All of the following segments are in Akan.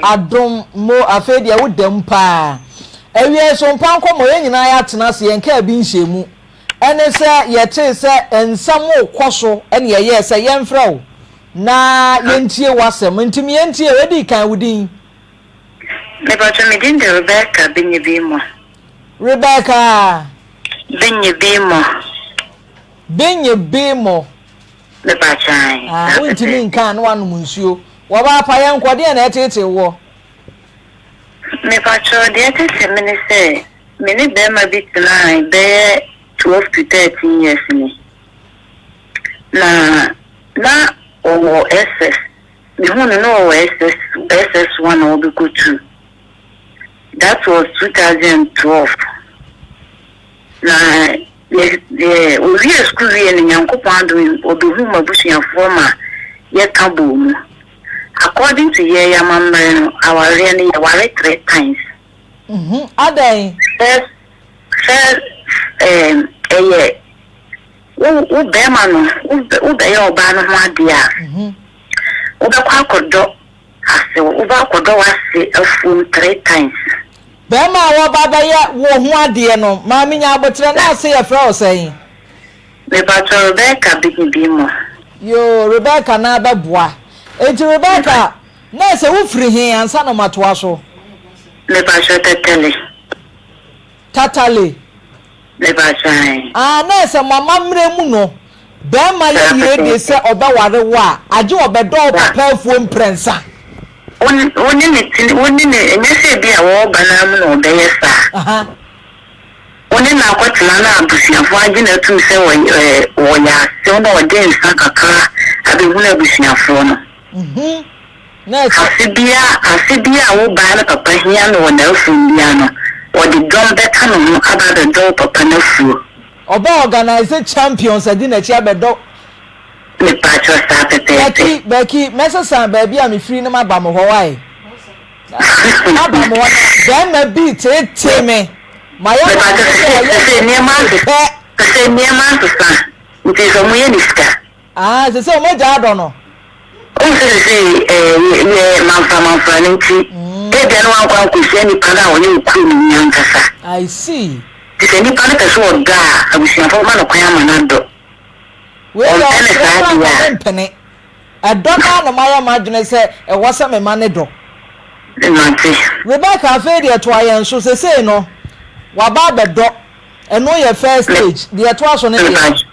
Adom mo afei deɛ wo dam paa. Awiei so mpa nkɔmmɔ yɛn nyinaa yɛatena ase yɛn kaa bi nhyɛɛ mu. Ɛne sɛ yɛtee sɛ nsɛm rekɔ so ɛne yɛyɛɛ sɛ yɛmfrɛ wo na yɛntie w'asɛm. Nti me yɛntie o, ɛdii kan wo din? Mepakyɛ me din de Rebecca Benyebimo. Rebecca. Benyebimo. Benyebimo. Mepakyɛ ae. Ah, wontumi nka a na wanom nsuo. Wɔba apa yɛn nkɔ, deɛ na ɛteetee woɔ? Mepakyɛ deɛ ɛteetee me ne sɛ, me ne barima bi tenae bɛyɛ 12 to 13 years ni. Na na ɔwɔ SS. Mehuu no na ɔwɔ SS, SS1 a ɔbɛkɔ 2. That was 2012. Na yɛ yɛ owiee sukuu wiee no Nyankopɔn adom ɔbɛhuu m'abusuafoɔ ma yɛka bɔɔ mu. According to yɛn amammerɛ no, awareɛ no yɛware three times. Mhm, adɛn? First, first ɛɛm ɛyɛ wo wo bɛrima no wo wobɛyɛ ɔbaa no ho adeɛ a, wobɛkɔ akɔdɔ Ase wo ba akɔdɔ w'ase afuom three times. Bɛɛma a wɔba abɛyɛ wo ho adeɛ no, maame nya aboterɛ na ase yɛfrɛ wo sɛn? Mepakyɛ Rebecca Benyibimo. Yoo Rebecca na bɛboa. Enti Rebecca na ɛsɛ wo firi he ansa na matoa so? Mepakyɛ Tatale. Tatale. Mepakyɛ ae. Ah na ɛsɛ mo amammerɛ mu no Bɛɛma yɛ yie de sɛ ɔbɛware wo a, agye ɔbɛdɔ wo papa afuo mprɛnsa. Wo ne no te, wo ne no, ɛnyɛ sɛ ebia wɔreba no ara mu na ɔbɛyɛ saa. Wo ne no akɔtena na abusuafoɔ agye no atum sɛ ɔyɛ asew na ɔde nsa kakra abɛhunu abusuafoɔ no. Afe biara, afe biara a wo baa no papa hia no wɔ n'afuom biara no, ɔde dɔm bɛka ne ho aba abɛdɔ wo papa no afuo. Ɔbɛ organise champions adi n'akyi abɛdɔ. Mepakyɛw saa pɛpɛɛpɛ. Becky, Becky, mɛsesa baabi a mefiri no maba mo hɔ wai? Maba mo hɔ na bɛrima bi teetee me. Mayɛ m'adwene sɛ ɔyɛ me pɛ. Sese nneɛma asesa nti sɛ ɔmo yɛ ne sika. Ah, sese ɔmo agya adɔ no. Wohu sɛ sesei yɛ manfra manfra no nti, ebia na wankɔ ankɔhyia nipa no a ɔyɛ wo kurom ni ankasa. I see. Nti sɛ nipa no pɛ sɛ ɔdɔ a, abusuafoɔ bɛma no kwan ama no adɔ. Wei deɛ Ɔmpɛ no ɔsrɛ saa koraa deɛ nka a. mempene. Ɛdɔ no ara na mayɛ m'adwene sɛ ɛwɔ sɛ mema no dɔ. Mate. Rebecca afei deɛ toa yɛn so, sesei no waba abɛdɔ, ɛno yɛ first stage, deɛ ɛtoa so ne deɛn?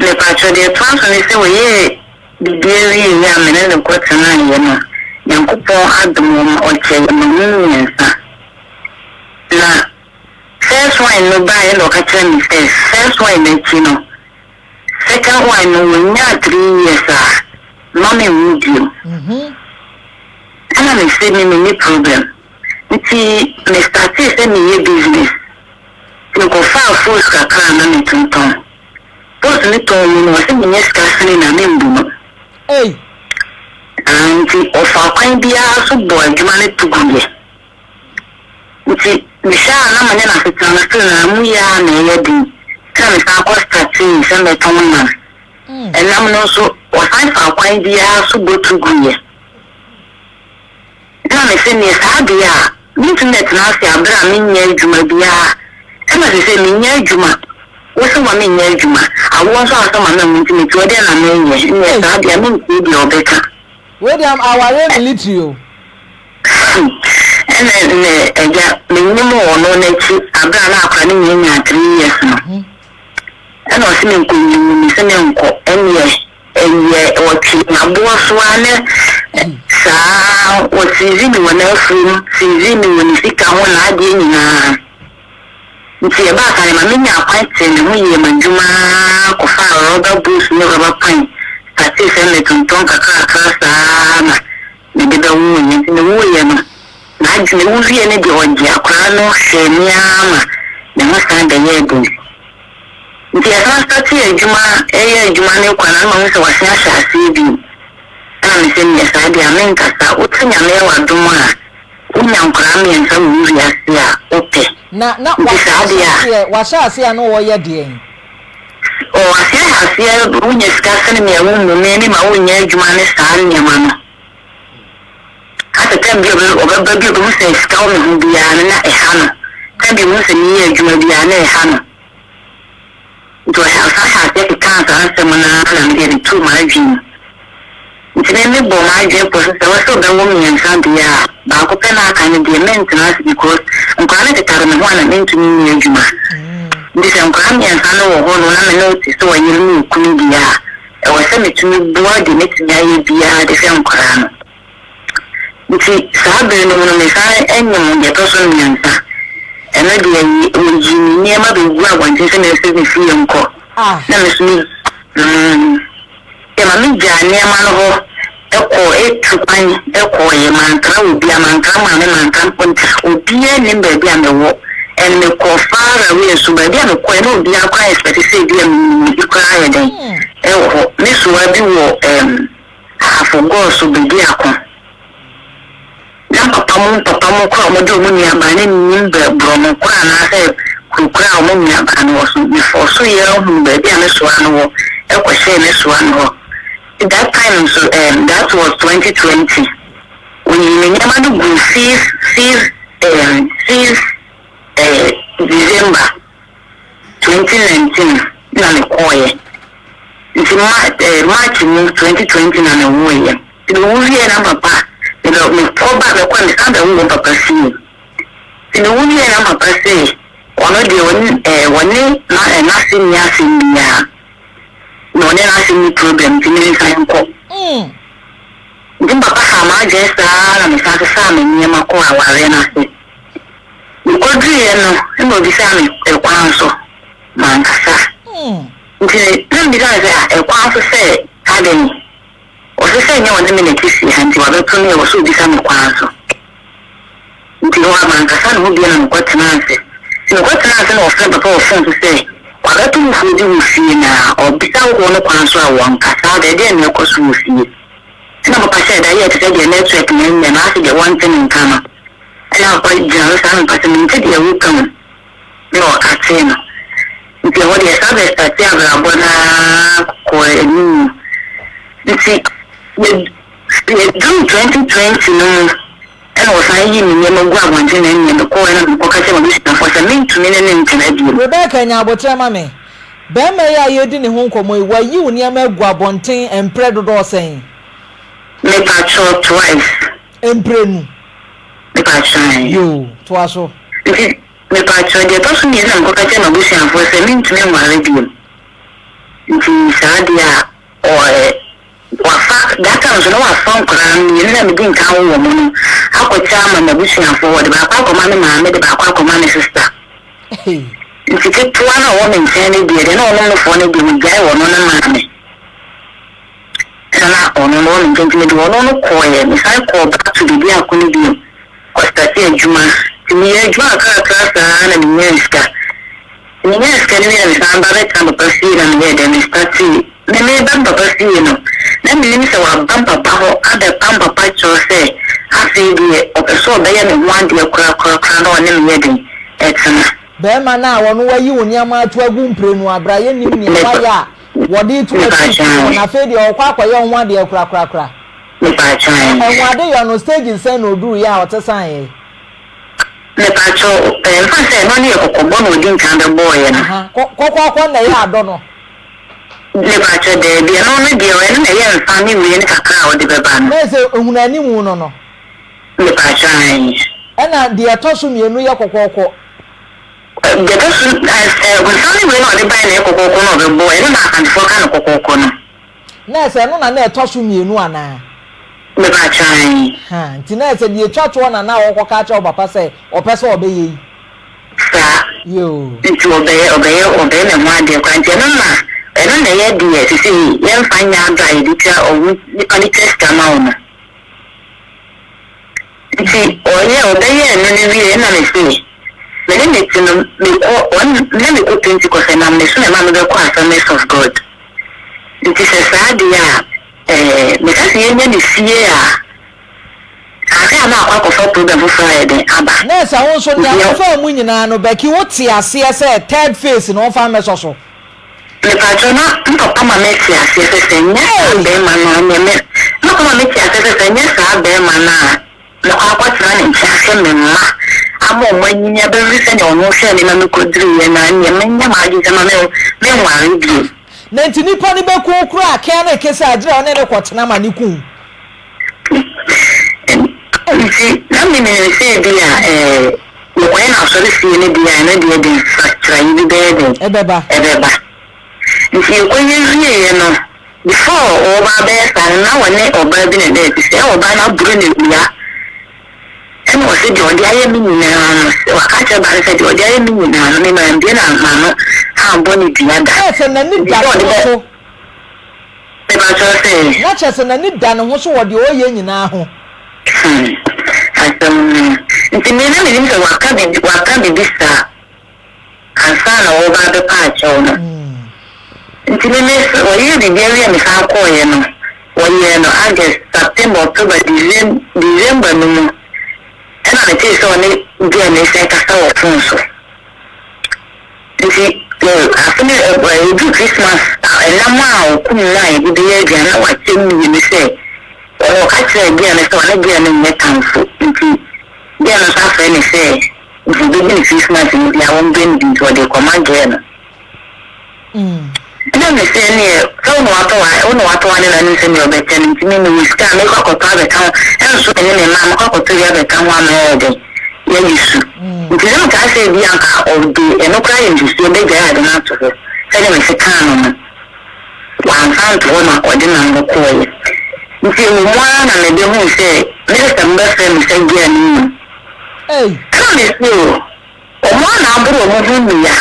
Mepakyɛw, deɛ ɛtoa so ne sɛ wɔyɛɛ biribiara wieeɛ a me ne no kɔtenaeɛ no, Nyankopɔn adom wɔma ɔkyɛɛ yɛn mma mu mmiɛnsa. Na first one no baeɛ na ɔka kyerɛɛ me sɛ first one no akyi no, second one no wɔnyaa three years a mma menwo bio. Ɛna mese me menni problem. Nti me startee sɛ meyɛ business. Mekɔfaa fos kakra a na metontɔn. Fos no tɔn mu no, ɔse menya sika sene no a, membu no. Ei! Ah, nti ɔfaa kwan biara so bɔɔ adwuma no to guiɛ. Nti mehwɛ a na mene no asetena no still na mu yɛ ara na ɛyɛ den. Ɛna mesan kɔ startee sɛ mɛtɔn nam. Ɛnam no nso, ɔsan faa kwan biara so bɔ to guiɛ. Ɛna mese neɛ saa deɛ a mentumi mɛtena ase aberɛ a mennyɛ adwuma biara ɛna sesei mennyɛ adwuma wose ma mennyɛ adwuma awoɔ nso ansa ma menwo nti mete hɔ deɛn na menyɛ neɛ saa deɛ a mentie deɛ ɔbɛka. Wei deɛ awareɛ military o. Ɛna nɛ agya menyem wɔ ɔno n'akyi aberɛ a na akora no nyɛ nyaa 3 years no ɛna ɔse menkɔ nyimu mese menkɔ ɛneɛ Ɛyɛ wɔtwe aboɔ so ara ne saa wɔsiizi me wɔ n'afuom, siizi me wɔ ne sika ho, n'adeɛ nyinaa. Nti ɛbaa saa no ɛma menyaa kwan tee me ho yɛɛ m'adwuma ara kɔfaa rɔba boots ne rɔba pan startee sɛ metontɔn kakrakra saa na mede bɛwoeɛ. Nti mewoeɛ no, n'adwene, mewo wieɛ no deɛ ɔgye akwadaa no hwɛɛ me ara ma me ho san bɛyɛɛ den. Nti yɛsan startee adwuma yɛyɛ adwuma no kɔ na na mahu sɛ wasan ahyɛ aseɛ bio. Ɛna mese neɛ saa deɛ a menkasa, wote Nyame yɛ w'adom a wonya nkwadaa mmiɛnsa wɔ wo wiase a wopɛ. Na na Nti saa wahyɛ deɛ a. aseɛ wahyɛ aseɛ a na ɔyɛ deɛn? Ɔ aseɛ hyɛ aseɛ wonya sika sene me a wommu me, me ma wonyɛ adwuma ne saa nneɛma no. Asɛ time bi a ɔbɛba bi a ɔbɛhu sɛ sika wɔ me ho biara no na ɛha no. Time bi a ɔbɛhu sɛ meyɛ adwuma biara na ɛha no. Nti ɔhyɛ ɔsan hyɛ aseɛ kekaa saa nsɛm no ara na medeɛ metuu m'adwene mu. Nti me mebɔɔ m'adwene pɔ so sɛ ɛwɔ sɛ ɔbɛwo mmiɛnsa deɛ a, baako pɛ na aka no deɛ mentena ase because nkwadaa no tetare me ho a na mentumi nyɛ adwuma. Nti sɛ nkwadaa mmiɛnsa no wɔ hɔ no na me ne wo te sɛ ɔyere ne okunu deɛ a, ɛwɔ sɛ metumi boa deɛ mɛtumi ayɛ biara de hwɛ nkwadaa no. Nti saa bere no mu no mesan nyem deɛ ɛtɔ so mmiɛnsa. Ɛno deɛ wɔyii me nneɛma bɛguu abɔnten sɛ memfiri me fie nkɔ. Na me nso me mm, yɛ ma megyaa nneɛma no hɔ kɔɔ etu kwan kɔɔeɛ. Mankra obiara, mankra maame, mankra obiara nnim baabi a mewɔ. And mekɔɔ far away nso, baabi a mekɔeɛ na obiara koraa expect sɛ ebi a menim obi koraa ayɛ dɛn ɛwɔ hɔ. Me soa bi wɔ ɛɛm. Ahafo gɔɔ so bedi ako. Na mpapa mu mpapa mu koro a wɔde wɔn nuabaa no nnim bɛ borɔno koro anaasɛ kuro koro a wɔn nuabaa no wɔ so. Mefɔɔ so yɛ hunu baabi a me soa no wɔ kɔhyɛɛ me soa no hɔ. That time nso um, that was 2020. Wɔyii me nneɛma no guu fifth, fifth, um, fifth eh, December. 2019 na me kɔɔeɛ nti ma eh, March mu 2020 na me woeɛ nti me wo wieɛ na papa me bɛ me kɔ ba me kɔ me san bɛ wo wɔ papa fie nti me wo wieɛ na papa se ɔno deɛ ɔne eh, ɔne na eh, n'ase nni asɛm biara na ɔne n'ase nni problem nti me nsan nkɔ mm. nti papa ha m'adwene saa na me san sesaa me nneɛma kɔɔ awareɛ no ase. Mekɔduruiɛ no na ɔbisaa me ɛkwan so, mankasa. Nti na mebisa no sɛ, ah, ɛkwan so sɛ adɛn? Ɔse sɛ ɛnyɛ ɔne me na ɛte fie ha nti wabɛto me a ɛwɔ sɛ ɔbisa me kwan so. Nti hɔ a mankasa ne ho bio na mekɔtenaa ase. Nti mekɔtenaa ase na ɔfrɛɛ papa wɔ fon so sɛ wabɛto foforɔ bi wɔ fie na ɔbisa wo no kwan so a wɔnkasa, adɛn deɛn na ɛkɔ so wɔ fie? Ɛna papa hyɛɛ da yɛɛ te sɛ deɛ network na anya no ase deɛ wɔnte ne nka no. Ɛna papa gyina hɔ saa na ɔka sɛ mente deɛ woka mu na ɔkatee no. Nti ɛhɔ deɛ saa bɛstate abrabɔ no ara kɔɔ anim. Nti yɛduruu 2020 no mu ɛna ɔsan yii me nneɛma gu abɔnten na ɛnneɛ mekɔɔɛ na mekɔka kyerɛɛ m'abusuafoɔ sɛ mentumi ne no ntena bio. Rebecca, nya aboterɛ ma me. Barima yi a yɛredi ne ho nkɔmmɔ yi, wayi wo nneɛma agu abɔnten mprɛ dodoɔ sɛn? Mepakyɛw, twice. Mprenu. Mepakyɛw. Yoo, toa so. Nti, mepakyɛw, deɛ ɛtɔ so mmienu na mekɔka kyerɛɛ m'abusuafoɔ sɛ mentumi nware bio. Nti saa deɛ a, ɔ ɛ, wafa, that time nso na wafa nkwadaa mmienu na medi nkan awo wɔn no akɔkyɛ ama m'abusuafoɔ, wɔde baako akɔma me maame de baako akɔma me sister. Nti ketewa no a ɔwɔ me nkyɛn no deɛ, deɛ na ɔnom nofoɔ no deɛ, megyae ɔno no maa me. Ɛna na ɔno no wɔ me nkyɛn nti mede ɔno no kɔeɛ, mesan kɔɔ back to baabi a akɔ no bio kɔ startee adwuma. Nti meyɛɛ adwuma kakrakra saa na menyaa sika. Nti menyaa sika no wie na mesan ba bɛtena papa fie na meyɛɛ dɛn, me startee. Me meba me papa fie no, na mennim sɛ waba me papa hɔ abɛpam papa kyɛw sɛ afei deɛ ɔpɛ sɛ ɔbɛyɛ me ho adeɛ korakorakora na ɔne me yɛ dɛn, ɛtena. Barima no a ɔno wayi wo nneɛma ato agu mprenu a, berɛ a yɛnnim nea wayɛ a wɔde reto atuu fie hɔ no, afei deɛ ɔrekɔ akɔyɛ wo ho adeɛ korakorakora. Na ɛho adeyɔ no, stages sɛn na ɔduruiɛ a ɔte saeɛ? Mepakyɛw, ɛmfa sɛ ɛno ne yɛ kɔkɔbɔ na ɔdi nkan bɛbɔɔeɛ no. Aha, kɔkɔɔkɔ na ɛyɛ adɔ no. Mepakyɛw, daabi, ɛno no deɛ ɛno na ɛyɛ mfa ne wei no kakra a ɔde bɛba no. Na ɛsɛ ehunu animu no no. Mepakyɛw, ae. Ɛna deɛ ɛtɔ so mmienu yɛ kɔkɔɔkɔ. Deɛ ɛtɔ so ɛɛ nsa ne wei na ɔde baeɛ na ɛyɛ kɔkɔɔkɔ na ɔbɛbɔ ɛno na Asantefoɔ ka no kɔkɔɔkɔ no. Na ɛsɛ ɛno na na ɛtɔ so mmienu anaa? Mepakyɛw ae. Ha, nti na ɛsɛ deɛ ɛtwa toɔ na na ɔrekɔka akyerɛ wo papa sɛ ɔpɛ sɛ ɔbɛyɛ yi. Saa. Yoo. Nti ɔbɛyɛ ɔbɛyɛ ɔbɛyɛ me ho adeɛ koraa nti ɛno na ɛno na ɛyɛ deɛ sesei yɛmfa nyɛ adɔ a yɛde tua ɔwo nipa no tua sika ma wo no. Nti ɔyɛɛ ɔbɛyɛɛ no no wiee nna mese me ne me tse no mekɔ ɔn na mekɔ Pentecost ɛnam ne so na ɛma mebɛkɔ Assemblies of God nti sɛ saa deɛ a ɛɛ meka sɛ yɛnya ne fie a ahwɛ a na akɔ akɔfa problem foforɔ ayɛ den aba. Na sɛ wo nso nea Nti ɛ. wofaa mu nyinaa no Becky wo te aseɛ sɛ third phase no wɔmfa mmɛsɔ so? Mepakyɛw na me papa ma me te aseɛ sɛ sɛ nyɛ saa Hey! bɛɛma no a ɛneɛ me me papa ma me te aseɛ sɛ sɛ nyɛ saa bɛɛma no a. mɛkɔ akɔtena ne nkyɛn ahwɛ me mma ama wɔn anyini abɛduru sɛdeɛ ɔno hwɛɛ me ma mekɔduruiɛ no a, ɛnneɛ mɛnya m'adwene sɛ ma menware bio. Na nti nipa no bɛku wo koraa a, kɛn ne kese a gyerɛ ɔne no kɔtena ma no ku wo. Nti na menim sɛ ebia mekɔyɛ no asɔrefie no deɛ a, ɛno deɛ de nsakyeraeɛ bi bɛyɛ dɛn? Ɛbɛba. Ɛbɛba. Nti yɛkɔyɛ wieeɛ no, before ɔreba abɛyɛ saa no, na ɔne ɔbaa bi na ɛda adi sɛ ɔbaa no aboro no awia. Ɛna ɔse deɛ ɔde ayɛ me nyinaa no, sɛ waka akyerɛ baa no sɛ deɛ ɔde ayɛ me nyinaa no, me mambue no m'ano ambɔ no dua da. Kyerɛ sɛ n'ani Nti da sɛ ne ɔde ho bɛ, so. mepakyɛw sɛ. Na kyerɛ sɛ n'ani da ne ho so wɔ deɛ ɔreyɛ nyinaa ho. Hmm, asɛm no. Nti me na menim sɛ waka biribi, waka biribi saa. Ansa na wɔreba abɛpa akyɛw no. Nti me me wɔyɛɛ biribi awie me san kɔeɛ no, wɔyɛɛ no August, September, October, December, December no mu ɛna metee sɛ ɔne girl no resan kasa wɔ phone so. Nti afe no ɛduru Christmas ɛnam a ɔkum no a yɛde bɛyɛ aduane na wakyɛ mu mmienu sɛ ɔno ɔka kyerɛɛ girl no sɛ ɔne girl no nyɛ tamfo nti girl no nso afrɛ no sɛ Nti obedi ne Christmas no bia wɔmbrɛ no bi nti ɔde rekɔma girl no. Ɛna me se ɛneɛ sɛ wo na watɔ wa wo na watɔ ade na nim sɛ nea ɔbɛkyɛ no nti me mewɔ sika a mekɔ akɔtɔ abɛka ho ɛnso me ne me mma mekɔ akɔtɔ bi abɛka ho ama ɛyɛ dɛn yɛayi su. Nti na mekaa sɛ ebi anka ɔde ɛno koraa yɛ nsusuo bɛgyae ade no ato hɔ sɛdeɛ mese kaa no no wamfa anto hɔ ma ɔde nam no kɔeɛ. Nti ɛwɔ mu ara na mebɛhuu sɛ me sista no bɛfrɛ me sɛ girl no nim. Ei. Ɛna me se o, ɔmo a na aboro ɔmo ho nnua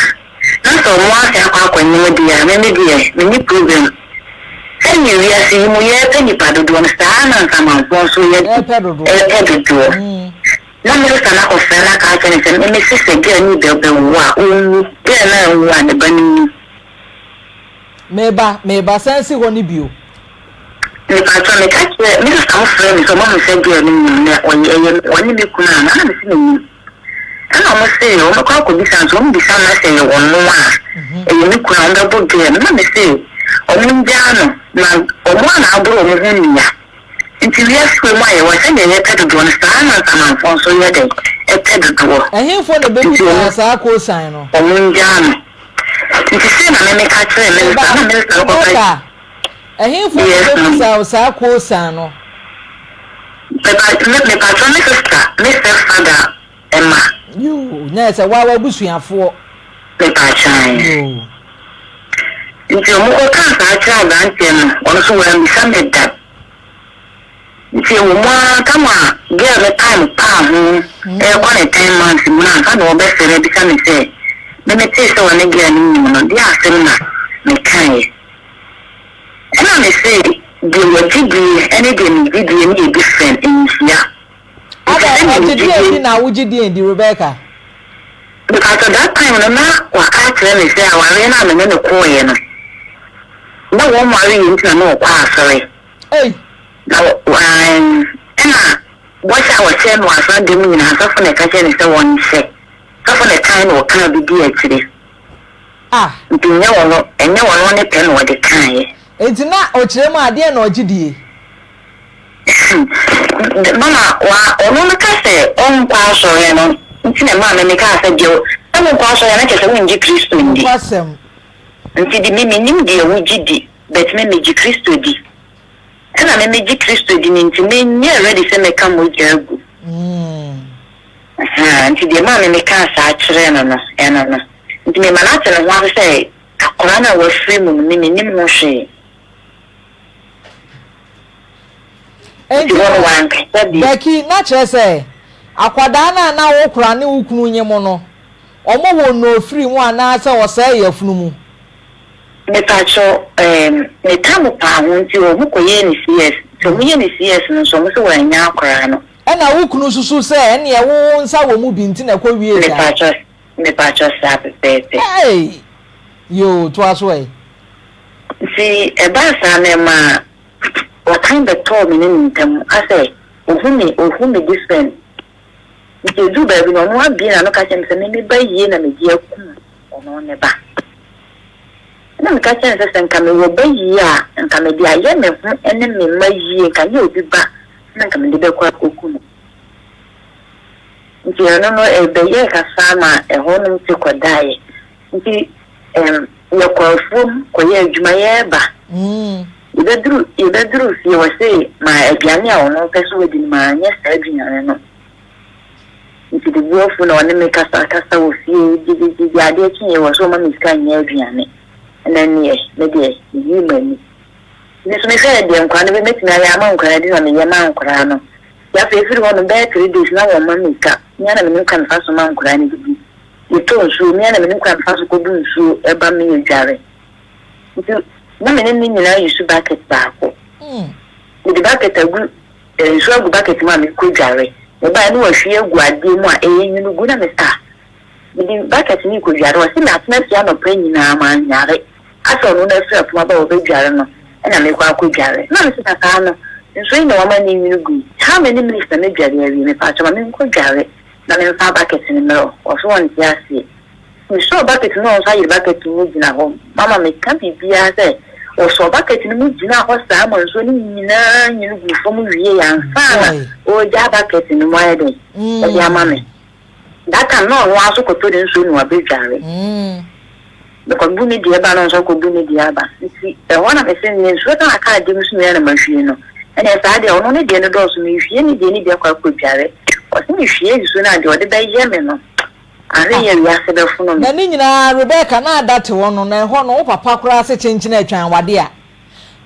na sɛ ɔmo asan akɔ akɔnyem deɛ a, me me deɛ menni problem. Sɛdeɛ wiase yi mu yɛɛpɛ nnipa dodoɔ no, saa ara na nsamanfoɔ nso yɛ Ɛɛpɛ dodoɔ. ɛɛpɛ dodoɔ. Na me san akɔfrɛ no aka akyerɛ no sɛ me me se sɛ girl no bɛwo a, ɔnwu, girl no anwu a, ne ba no nwu. Meba, meba, san si hɔ no bio. Mepakyɛw, meka kyerɛɛ, me sista mo frɛɛ me sɛ ɔmo ahu sɛ girl no nyim na ɔyɛ, ɛyɛ ɔne me kunu a, na na mese mennyim. Ɛna ɔmo se ɔmo bɛkɔ akɔbisa nso ɔmo bisa no na sɛ ɛyɛ ɔno a, ɛyɛ me kunu a, ɔmo bɛbo girl no. Na mese ɔmo ngyaa no, na ɔmo a na aboro ɔmo ho nnua. Nti wiase wei mu a yɛwɔ, sɛdeɛ yɛpɛ dodoɔ no, saa ara na nsamanfoɔ nso yɛ dɛn? Ɛpɛ dodoɔ. Ɛhefoɔ na Nti ɛbɛbisaa ɔmo, saa kosan no? ɔmo ngyaa no. Nti sei na me meka kyerɛɛ Me ba, minister, na minister no kɔka. Rebecca, ɛhefoɔ na Yes, ma'am. ɛbɛbisaa wo saa kosan no? Mepa, me, mepakyɛw me sister, me step father mma. Yoo, na ɛsɛ woa w'abusuafoɔ. Mepakyɛw. Yoo. Nti ɔmo kɔkaa saa kyerɛɛ abranteɛ no, ɔno nso wammisa me da. Nti ɛwɔ mu ara tam a girl no time paa ho ɛrekɔ ne ten months mu no ansa na ɔbɛfrɛ abisa me sɛ me metee sɛ ɔne girl no nyim no deɛ asɛm na mekaeɛ. Ɛna mese deɛ wɔgye die ɛne deɛ megye die no yɛ different, ɛnhyia. Nti Ada, sɛdeɛ ɔgye megye deɛn die di na wogye deɛn di, Rebecca? Because that time no na waka akyerɛ me sɛ awareɛ no a me ne no kɔeɛ no na wɔnwareeɛ nti na na ɔkɔ asɔre. Ei! Na ɛn ɛna bɔhyɛ a wɔhyɛɛ no wɔ asɔredan mu nyinaa sɔfo na ɛka kyerɛɛ no sɛ wɔnhyɛ. Sɔfo na ɛkae na ɔkaa bi dii akyire. Ah! Nti nyɛ ɔno, ɛnyɛ ɔno ne pɛ na ɔde kaeɛ. Enti na ɔkyerɛ mu a deɛn na ɔgye die? Mama, wa, ɔno no ka sɛ ɔnkɔ asɔre no nti na ɛmaa me mekaa sɛ deɛ, sɛ wonkɔ asɔre a na kyerɛ sɛ wongye Kristo ndi. Nokwasɛm. Nti de me mennim deɛ wogye di. But me megye Kristo di. Ɛna me megye Kristo di no nti me nyɛɛ ready sɛ mɛka mogya agu. Ahaa, nti deɛ ɛmaa me mekaa saa kyerɛɛ no no, ɛno no. Nti mema no ate ne ho ase sɛ akwadaa no a wafiri mu no, me mennim ho hwee. Nti Enti hɔ no no, wankasa bio. Becky, na kyerɛ sɛ akwadaa no a na wokora ne wo kunu nye mo no, wɔwoo no ofiri mu anaasɛ ɔsɛee yafunu mu? Mepakyɛw ehm ne tam paa ho nti ɔmo kɔ yɛɛ no CS nti ɔmo yɛ no CS no nso ɔmo se wannya akoraa no. Ɛna wo kunu susu sɛ ɛneɛ wo wo nsa wɔ mu bi nti na ɛkɔ wiee saa? Mepakyɛw mepakyɛw saa pɛpɛɛpɛ. Eii! Yoo toa so ɛ. Nti ɛbaa saa no ɛmaa ɔtan bɛtɔɔ me ne ne ntam asɛ ohu me ohu me different nti eduu baabi no ɔno abue n'ano ka kyerɛ me sɛ me me ba yie na mede akum ɔno ne ba. Ɛnna meka kyerɛɛ no sɛ, Sɛ anka mewɔ ba yie a, anka mede ayɛ me ho ne me mma yie, anka nyɛ obi ba na anka mede bɛkɔ akɔku no. Nti ɛno no ɛbɛyɛɛ kasa ma ɛhɔnom te kɔdaeɛ. Nti ɛm yɛkɔ afuom kɔyɛ adwuma yɛreba. Yɛbɛduru yɛbɛduru fie wɔse ma aduane a ɔno pɛ sɛ wadi no manyɛ saa aduane no. Nti de bo afu na ɔne me kasa kasa wɔ fie gyegyegyegye adeɛ kyeeɛ wɔ sɛ ɔma me sika nyɛ aduane. Ɛna ɛneɛ me deɛ meyii m'ani. Me nso mehwɛɛ deɛ nkwadaa no bɛ mɛtumi ayɛ ama nkwadaa no adi na meyɛ maa nkwadaa no. Nti afei ɛfiri hɔ no bɛyɛ 3 days na wɔmma me sika. Me ara na menim kwan mefa so ma nkwadaa no didi. Yɛtɔ nsuo, me ara na menim kwan mefa so kɔbu nsuo ɛba me yɛdware. Nti na me ne ne nyinaa use bucket baako. Mede bucket agu nsuo agu bucket mu a mekɔ dware. Mebaeɛ na wahwie agu adeɛ mu a ɛyɛ nwunu gu na me sɛ ah mede bucket no rekɔ dware. Ɔse matena fie anɔpa nyinaa mannware. Asɛ ɔno no afiri apoma ba a ɔbɛdware no ɛna mekɔ akɔdware. Na mese na saa no nsuo yi na wama ne nwunu gu yi. How many minutes na mɛdware awie? Mepaakyɛw ma menkɔ dware na memfa bucket no mmerɛ wo. Ɔse ɔnte aseɛ. Mesɔɔ bucket no na ɔno nso ayere bucket no mu gyina hɔ. Mama meka biribiara sɛ ɔsɔɔ bucket no mu gyina hɔ saa ma nsuo no nyinaa nwunu gu fam wie ansa na ɔregyaa bucket no mu ayɛ den ɛde ama me. That time na ɔno ara nso kɔtɔ ne nsuo na wabɛdware. Mekɔbu ne deɛ ba na ɔno nso akɔbu ne deɛ aba. Nti ɛhɔ na mese neɛ nsuo no a aka adeɛ mu so nyinaa na mahwie no. Ɛnna saa deɛ ɔno ne deɛ no dɔɔso mehwie ne deɛ ne bi akɔ akɔdware. Ɔse mehwie nsuo no a deɛ ɔde bɛyɛ me no ahwɛ yɛ wiase bɛfono me. Na ne nyinaa Rebecca na ada te hɔ no na ɛhɔ no wo papa koraa se kyenkyene atwan wade a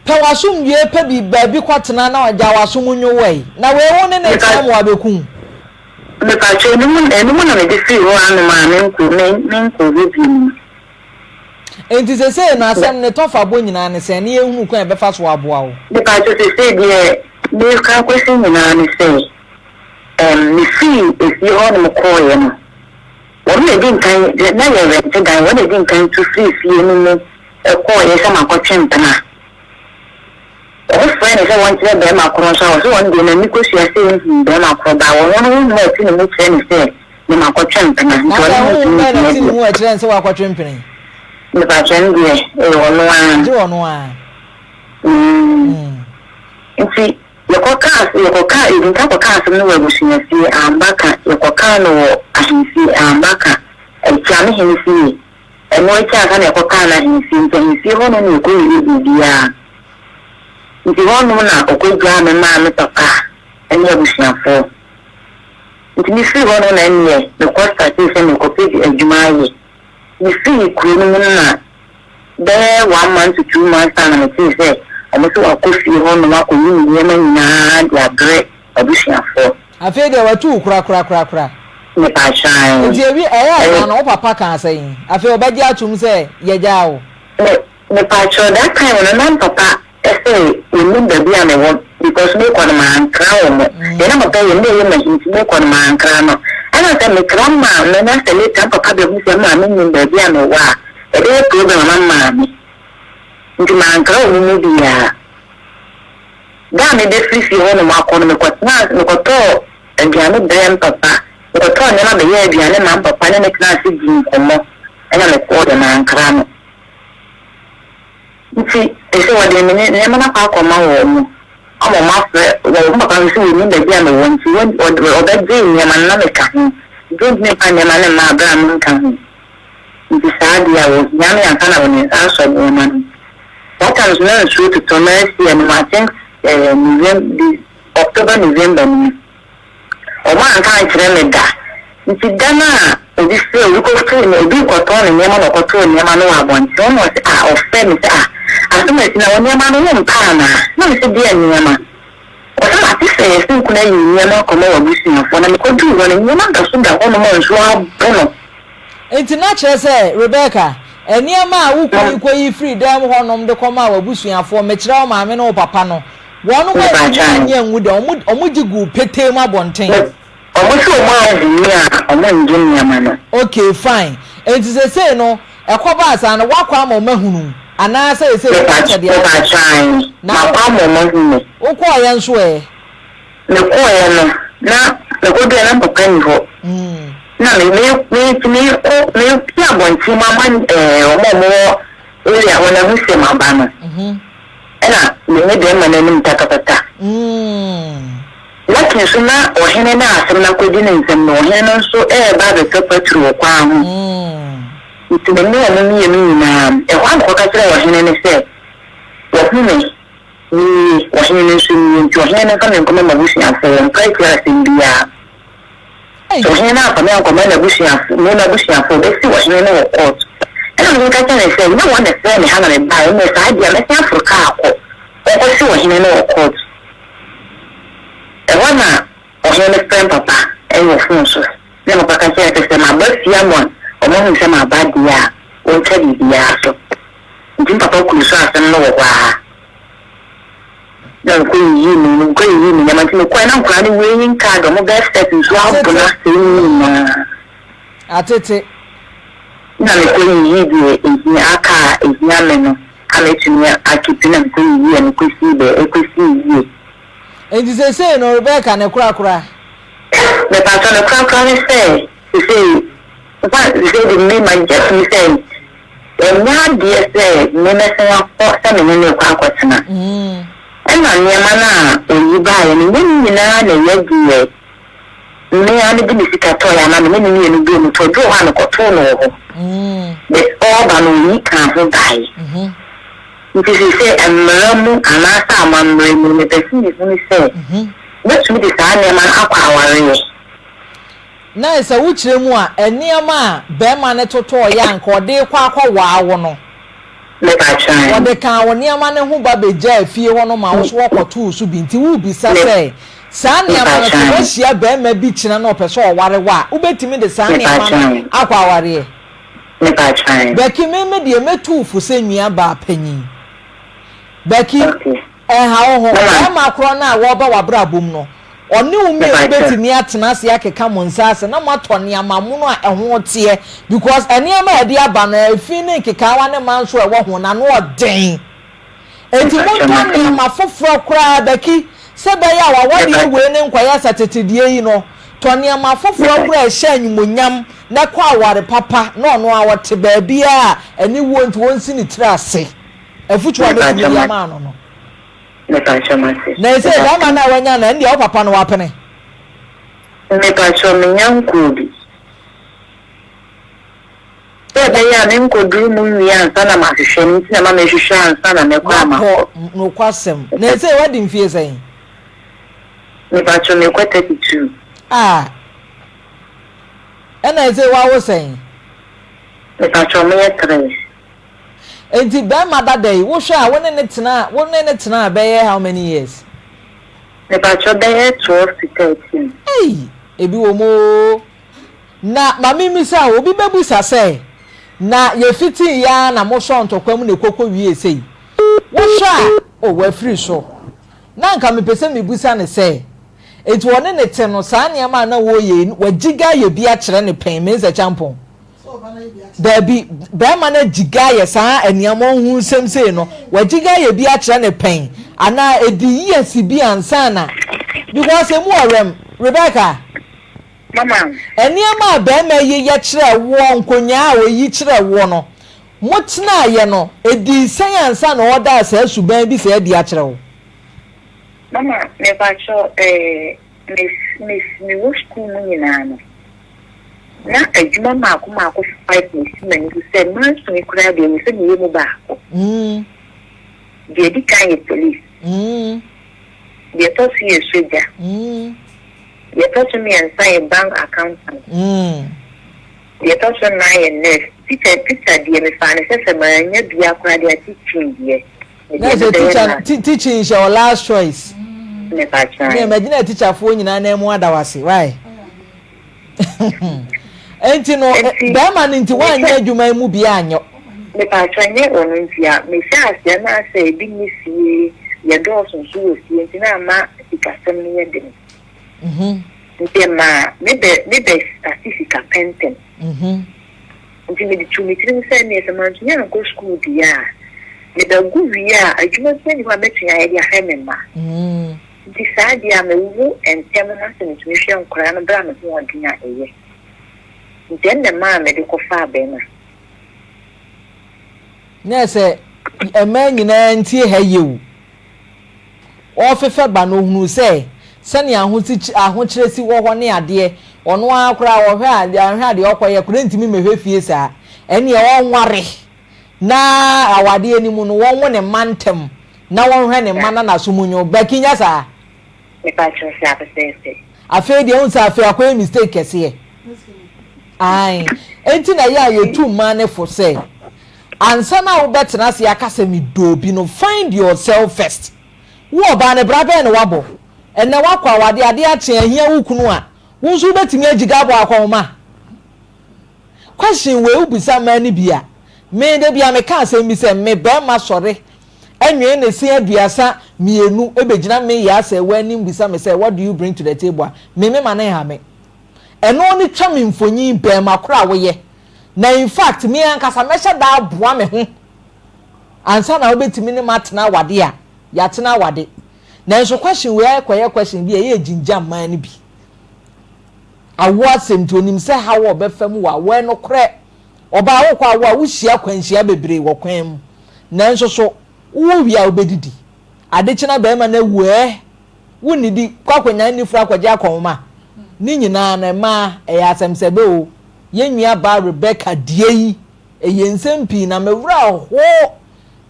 pɛ w'asomdwie pɛ bi baabi kɔtena na gya w'asom nwo wo ɛ na wei wo ne ne tena ma wabɛku wo. Mepakyɛw ɛno mu ɛno mu na mede firi hɔ anom a menkɔ me menkɔ hɔ bio no. Enti sesei no asɛm ne tɔfa bɔ nyinaa ne sɛn ne yɛnhunu kwan a yɛbɛfa so aboa wo. Mepakyɛw sesei deɛ meka akɔsi nyinaa ne sɛ ɛm mefiri efie hɔ nom kɔɔeɛ no wɔn na edi nkan na yɛ rɛnte dan wɔn na edi nkan tu firi fie no mu kɔɔeɛ sɛ makɔtwe mpena. Wɔfrɛɛ no sɛ wɔnkyerɛ barima korɔ nso a, ɔse ɔno deɛ n'ani kɔsua sɛ ɔnhuu barima korɔ baa ɔno no honhom a ɛte ne mu kyerɛ no sɛ ne makɔtwe mpena nti Na sɛ ɔne no honhom ntumi bɛn na ntena ɛte ne bio. mu a ɛkyerɛ no sɛ wakɔtwe mpena yi? Mepakyɛ no deɛ ɛyɛ ɔno ara. Gye ɔno ara. Mm. Mm. Nti yɛkɔkaa yɛkɔkaa yɛdi nka kɔkaa asɛm no wɔ abusuafie amba ka, yɛkɔkaa no wɔ ahemfie amba ka, Akyiamehene fie. Ɛno akyi ansa na yɛkɔkaa no ahemfie, nti ahemfie hɔ no na yɛkɔwiee biribiara. Nti hɔnom na ɔkɔgyaa me maa me papa ne abusuafoɔ. Nti mefiri hɔ no na ɛnneɛ mekɔ startee sɛ merekɔpɛ adwuma ayɛ. Mefiri kuro no mu no na bɛyɛ one month to 2 months time na metee sɛ ɔmo sɛ wakɔ fie hɔnom akɔyi ne nneɛma nyinaa de abrɛ abusuafoɔ. Afei deɛ watu wo korakorakorakora. Mepaakyɛw. Nti ewi ɛyɛ asa no wo papa ka asɛn afei ɔbɛgye atum sɛ yɛgyaa wo. Me mepaakyɛw, that time no na papa ɛsɛ onim baabi a mewɔ because mekɔ no mankra wɔ mo. Deɛ na papa yɛ na ɛyɛ mahi nti mekɔ no mankra no. Ɛna sɛ mekra maa me na sɛ later papa bɛhu sɛ maa menim baabi a mewɔ a, ɛbɛyɛ problem ama maame. Nti mankra wɔ mo mu biara. Da a mebɛfiri fie hɔ nom akɔ no mekɔtena mekɔtɔɔ aduane brɛ mpapa. Mekɔtɔɔ nneɛma bɛyɛɛ aduane ma mpapa ne ne tena ase di nkɔmmɔ ɛna mekɔɔ deɛ mankra no. Nti ɛsɛ wɔde me nneɛma no akɔ akɔma wɔn mo ama wɔn afrɛ wɔn papa nso sɛ wɔnim baabi a mewɔ nti wɔn ɔbɛgye nneɛma no na meka ho nti wɔntumi mfa nneɛma no mma abere a menka ho. Nti saa deɛ a wɔhia me ansa na wɔde nsa asɔ nneɛma no. That time nso na nsuo totɔ last year no I think November, October, November no mu. Wɔn anka ankyerɛ me da. Nti da no a obi frɛ obi kɔfiri no obi kɔtɔn ne nneɛma na ɔkɔtɔɔ nneɛma no wɔ abɔnten wɔn na ɔsɛ ah ɔfrɛ me sɛ ah asɛm a esi na wɔn nneɛma no wɔn mpa anaa na me sɛ deɛ nneɛma ɔsɛ mate sɛ yɛsɛ nkuna yi nneɛma akɔma wɔ abusuafoɔ na mekɔduu hɔ no nneɛma da so da hɔnom a nsuo abo no. Nti na kyerɛ sɛ Rebecca nneɛma a wo kunu kɔyi firi dan mu hɔnom de kɔmaa w'abusuafoɔ mekyerɛ wo maame ne wo papa no wɔn mo antumi anyɛ angu da ɔmo gye gu petee mu abɔnten. Ɔmo sɛ ɔmo anhumi a ɔmo ngye nneɛma no. Okay, fine. Nti sesei no ɛkɔbaa saa no wakɔ ama ɔmo ahunu anaasɛ sesei wo kyɛ deɛ Mepaakyɛw na makɔ ama ɔmo ahu me. Wokɔɔyɛ nso ɛ? Mekɔɔyɛ no na mekɔdua na papa ni hɔ. Na me me me nti mekɔ mepie abɔnten mu ama ɔmo a ɔmo wɔ area hɔ na ahu sɛ maba no. Ɛna me ne bɛrima n'anim tatatata. Lucky nso na ɔhene no a asɛm no akɔdi ne nsam no, ɔhene no nso reba abɛtɔ paturu wɔ kwan ho. Nti me ne wɔn mmienu nyinaa, ɛhɔ ara na ɔkɔka kyerɛɛ ɔhene no sɛ, Wahu me, menie, ɔhene no nso nie, nti ɔhene no mfa me nkɔma m'abusuafoɔ, wɔmfa akyire asɛm biara. Sɛ ɔhene no amfa me ankɔma n'abusuafo, me m'abusuafo, ɔbɛsi ɔhene no wɔ court. Ɛna ɔhene ka kyerɛɛ no sɛ, Nyɛ wɔn na ɛfrɛɛ me ha na mebaeɛ, ɛnneɛ saa deɛ a mɛsan aforo kaa akɔ, ɔnkɔsi ɔhene no wɔ court. Ɛhɔ na ɔhene no frɛɛ papa wɔ phone so, na papa ka kyerɛɛ no sɛ, sɛ maba fie ama wɔahu sɛ maba deɛ a, ɔntwa biribiara so. Nti me papa kuu so asɛm no wɔ hɔ ara. Na mekɔ yiyii me mekɔ yiyii me nneɛma nti mekɔɛ na nkwadaa no weighing card ɔmo birth cert nso abona asɛe ne nyinaa. Atete. Na mekɔ yiyii deɛ ehia aka a ehia me no a mɛtumi akeep na mekɔ yiyii ɛno kɔsii bɛ ɛkɔsii yie. Nti seesei no Rebecca ne korakora? Mepakyɛw ne korakora ne sɛ seesei Nfa sɛ de me magye atom sɛ ɛnyɛ adeɛ sɛ me mɛsan akɔ sɛ me ne no rekɔ akɔtena. Ɛna nneɛma no a ɔyi baeɛ no, ɛnyɛ ne nyinaa na ɛyɛ deɛ me ara mede me sika tɔeɛ anaa me ne no mmienu bɔɔ mu tɔɔ. Bi wɔ hɔ a mekɔtoo no wɔ hɔ. But ɔreba no ɔyi kaa ho baeɛ. Nti seesei mmara mu anaasɛ amammerɛ mu no mepɛ sɛ mehunu sɛ mɛtumi de saa nneɛma no akɔ awareɛ. Na sɛ wokyerɛ mu a, nneɛma a barima no totɔeɛ a anka ɔde rekɔ akɔwaa wo no, ɔde kaa wo nneɛma no ho ba bɛgyaa fie hɔ no ma wo nso wɔkɔtoo so bi. Nti worebisa sɛ, saa nneɛma no, sɛ woahyia barima bi kyena na ɔpɛ sɛ ɔware wo a, wobɛtumi de saa nneɛma no akɔ awareɛ? Becky, me me deɛ mɛtu wo fo sɛ nuabaa panin. Becky, Ɛnha wo ho. Barima korɔ no a wɔreba w'abrabɔ mu no, ɔne wo mmienu bɛtumi atena ase akeka mo nsa ase na moatɔ nneɛma mono a ɛho teɛ because nneɛma a ɛde aba no, efi ne nkekaawa ne manso a ɛwɔ ho no, ano ɔden. Enti montɔ nneɛma foforɔ koraa, Becky, sɛ ɛbɛyɛ a w'awadeɛ wei no nkɔyɛ sɛ tete deɛ yi no. Tɔ nneɛma foforɔ koraa a ɛhyɛ animuonyam na kɔ aware papa na ɔno ara ɔte baabiara a aniwuo nti ɔnsi ne tiri ase. Afutuo a mɛtumi de ama no no. Mepakyɛ mate. Na ɛsɛ bɛrima no a wanya no ɛndeɛ wo papa no wapene. Mepakyɛ menya nkɔɔ bi. Sɛ ɛbɛyɛ a menkɔduru mu nwie ansa na mahwehwɛ no nti na ma mehwehwɛ ansa na mɛkɔ a makɔ. Wakɔ nokwasɛm. Na ɛsɛ wadi mfie sɛn? Mepakyɛ mekɔ 32. Ah. Ɛna ɛsɛ wawo sɛn? Mepakyɛ meyɛ 3. Enti bɛɛma dada yi wo hwɛ a wo ne no tenaa wo ne no tenaa bɛyɛ how many years? Mepakyɛw bɛyɛ 12 to 13. Ei ebi wɔ mu oo. Na ma me mmisa o, obi bɛbusa sɛ, na yɛfitii yɛ ara na mosɔɔ ntɔkwa mu na ɛkɔkɔ wiee sei? Wohwɛ a, oh wafiri so. Na anka mepɛ sɛ mebusa no sɛ, enti ɔne no te no saa nneɛma a na wɔreyɛ yi, wagyiga ayɛ bi akyerɛ no pɛn, Mensah Kyampong? Dabi, barima no agyiga ayɛ saa nneɛma ɔho nsɛm sei no, wagyiga ayɛ bi akyerɛ no pɛn, anaa ɛdi years bi ansa na, because emu ɔwɛm, Rebecca, Mama. Nneɛma a barima yi yɛ kyerɛɛ woɔ, nkonyaa a ɔyi kyerɛɛ woɔ no, motenaeɛ no, ɛdii sɛn ansa na ɔredaa saa suban bi saa adi akyerɛ wo? Mama, mepakyɛw, eh, me, me, mewɔ sukuu mu nyinaa no, Na adwuma mmaako mmaako five na esi m'ani so sɛ mansini koraa deɛ ɛwɔ sɛ meyɛ mu baako. Deɛ ɛdi kan yɛ police. Deɛ ɛtɔ so yɛ sogya. Deɛ ɛtɔ so mmiɛnsa yɛ bank accountant. Deɛ ɛtɔ so nnan yɛ nurse. Teacher teacher deɛ mefaa no sɛ sɛ mannya biara koraa deɛ a teaching deɛ. Na sɛ teacher teaching hyɛ wɔ last choice. Ne magyina teacherfoɔ nyinaa nan mu ada wase why? Enti no bɛrima no nti woanyɛ adwuma yi mu bi anyɛ. Mepatwa nyɛ ɔno nti a mehyɛ aseɛ na asɛ ebi nni fie yɛdɔɔso nso wɔ fie nti na ama sikasɛm no yɛ den. Nti ɛmaa mebɛ mebɛ starte sika pɛntɛm. Nti mede too me tirim sɛ ɛnneɛ sɛ mantumi ankɔ sukuu deɛ a, mebɛgo wie a, adwuma biara nni hɔ a mɛtumi ayɛ de ahwɛ me mma. Nti saa deɛ a mewo ntɛm na sɛ metumi hwɛ nkwadaa no berɛ a me ho ɔden a, ɛyɛ. Nti ɛno na ɛmaa mede kɔfaa barima. Na ɛsɛ mmaa nyinaa ntie ha yie o. Ɔrefefɛ ba no, ɔhunuu sɛ, sɛnea ahosi ahokyerɛ si wɔ hɔ ne adeɛ, ɔno ara koraa ɔhwɛ a ahwɛ adeɛ ɔkɔyɛ koraa ntumi mmɛhwɛ fie saa, ɛnneɛ ɔnware na awadeɛ no mu no wɔnwo ne mma ntɛm na wɔnhwɛ ne mma na n'aso mu nwo. Becky nyɛ saa. Mepa kyɛw saa pɛpɛɛpɛ. Afei deɛ wohu sɛ afei akɔyɛ mistake kɛseɛ. Ae. Enti na ɛyɛ a yɛtu mmaa no fo sɛ ansa na wobɛtena ase aka sɛ medɔ obi no, find yourself first. Wo ɔbaa no, bra bɛn na woabɔ? Ɛnnɛ woakɔ awadeɛ, adeɛ akye ahia wo kunu a, wo nso wobɛtumi agyiga abɔ akɔnhoma? Question wei wobisa mmaa no bi a, me da biara meka asɛm bi sɛ me barima sɔre nwee ne se 32 bɛgyina me Yaa Sɛɛwa anim bisa me sɛ what do you bring to the table a, me mema no nha me. Ɛno ne twa me mfonyin barima koro a woyɛ. Na in fact me ankasa mɛhyɛ da aboa me ho ansa na wobɛtumi ne matena awade a, yɛatena awade. Nanso question wei akɔyɛ question bi a ɛyɛ gyingya mmaa no bi. Awoɔ asɛm nti onim sɛ haw a ɔbɛfa mu wɔ awoɔ ɛnokorɛ. Ɔbaa wokɔ awoɔ a wohyia akwanhyia bebree wɔ kwan mu. Nanso so wowo wie a wobɛdidi? Adekye na barima no awu ɛ? Wonnidi? Kɔ akɔnya nnifra akɔgye akɔnhoma? Ne nyinaa no mmaa ɛyɛ asɛmsɛbɛ o. Yɛn nua baa Rebecca deɛ yi ɛyɛ nsɛm pii na me werɛ aho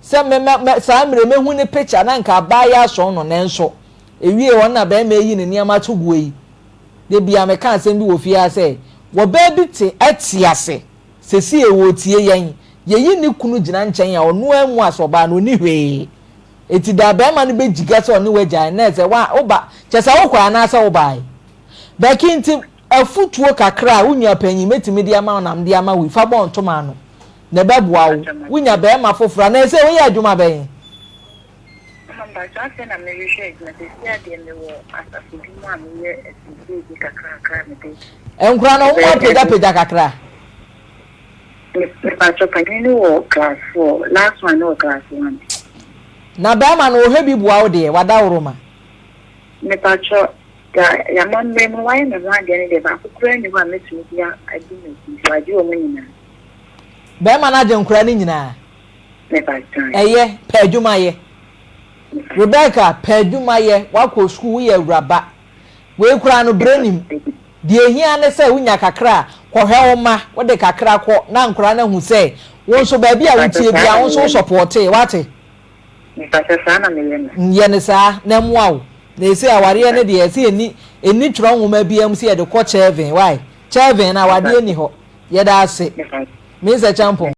sɛ me mɛ mɛ saa mmerɛ mɛhu ne picture na nka abaayewa asɔn no nanso ɛwiee hɔ no na barima ayi ne nneɛma ato guo yi. Da biara meka asɛm bi wɔ fie ha sɛ, Ɔbaa bi te te ase seesei ɔretie yɛn. Yɛyi ne kunu gyina nkyɛn a, ɔno ara mu as ɔbaa no, ɔnni hwee. Enti da a barima no bɛgyiga sɛ ɔne wo agyae no, na ɛsɛ wa, woba, kyerɛ sɛ wokɔe anaasɛ wobae. Becky, nti afotuo kakra a wo nua panyin mɛtumi de ama wo na mede ama wo yi, fa bɔ ntoma ano, na ɛbɛboa wo. Wonya barima foforɔ a, na ɛsɛ woyɛ adwuma bɛn? Mama mpakyɛw afei na merehwɛ adwuma sɛsi a deɛ mewɔ asafo bi mu a meyɛ asiesie bi kakrakra a mede. Nkora no wɔn apagyapagya kakra. Mepakyɛw panyin no wɔ class four last one no wɔ class one. Na bɛɛma no ɔhwɛ bi boa wo deɛ wadaworo ma. Mepakyɛw da yamammerɛ mu wayɛ me ho adeɛ no deɛ baako koraa nni hɔ a mɛtumi de adi m'akyi nti wagye wɔn nyinaa. Bɛɛma no agye nkora no nyinaa. Ɛyɛ, pɛ adwuma yɛ. Rebecca, pɛ adwuma yɛ, woakɔ sukuu, woyɛ awuraba. Wei koraa no, berɛ nnim. Deɛ ɛhia ne sɛ wonya kakra a, kɔhwɛ wo mma, wode kakra kɔ na nkwadaa no ahu sɛ wo nso baabi a wotie biara wo nso wo sɔpɔɔtee, woate? Yɛ no saa na ɛmmoa wo. Na ɛsei awareɛ no deɛ, ɛsɛ ɛnni, ɛnni twerɛ nwoma biara mu sɛ yɛde kɔ kyɛɛven, why? Kyɛɛven no awadeɛ nni hɔ. Yɛda ase. Mister Champon.